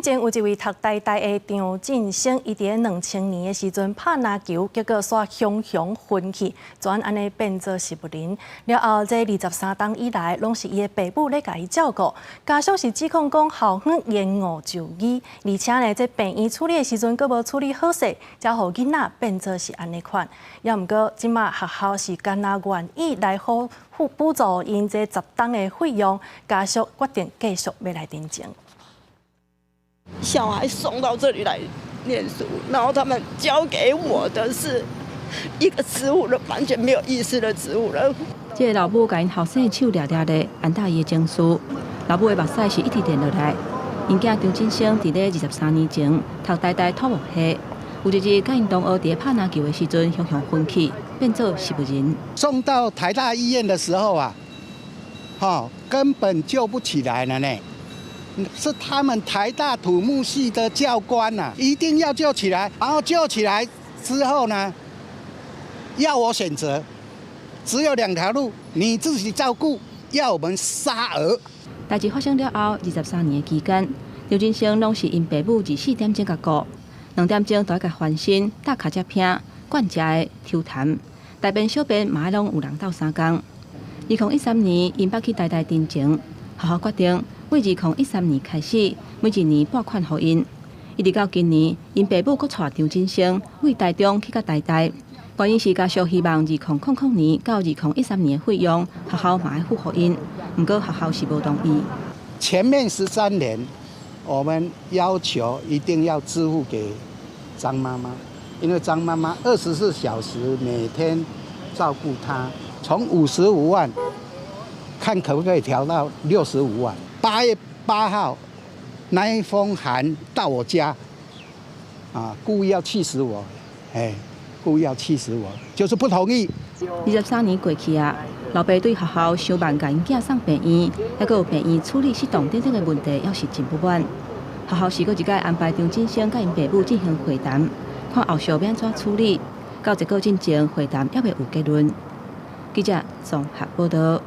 進前有一位讀台大的張進生，伊佇2000年的時陣拍籃球，結果煞雄雄昏去，轉按呢變做植物人。了後，這23冬以來，攏是伊的爸母咧共伊照顧。家屬是指控講校方延誤就醫，而且呢，這病院處理的時陣閣無處理好勢，才予囡仔變做是按呢款。猶毋過，這馬學校是干焦願意來好付補助𪜶這10冬的費用，家屬決定繼續欲來陳情。小孩送到這裡來念書，然後他們交給我的是一個植物人，完全沒有意識的植物人。這个老母共𪜶後生手掠掠咧，安搭伊的情緒。老母的目屎是一直連落來。𪜶囝張進生佇咧23年前讀台大土木系，有一日佮𪜶同學佇咧拍籃球的時陣，雄雄昏去，變做植物人。送到台大醫院的時候啊，哈，根本救不起來了呢。是他們台大土木系的教官呐，一定要救起來，然後救起來之後呢，要我選擇，只有兩條路，你自己照顧，要我們殺兒。代誌發生了後，23年的期間，張進生攏是𪜶爸母24點鐘共顧，2點鐘就愛共翻身、搭跤跡片、灌食的、抽痰，大便小便嘛愛攏有人鬥相共。2013年，𪜶捌去台大陳情，學校決定對2013年開始，每一年撥款予𪜶。一直到今年，𪜶爸母閣帶張進生對台中去到台大，原因是家屬希望2000年到2013年的費用，學校嘛愛付予𪜶。毋過學校是無同意。前面13年，我們要求一定要支付給張媽媽，因為張媽媽24小時每天照顧他，從55萬看可不可以調到65萬。8月8號那一封函到我家，啊，故意要氣死我，哎，故意要氣死我，就是不同意。23年過去啊，老爸對學校傷慢共𪜶囝送病院，猶閣有病院處理失當等等的問題，猶是真不滿。學校是閣一擺安排張進生佮𪜶爸母進行會談，看後續欲按怎處理。到這個進前會談猶未有結論。記者綜合報道。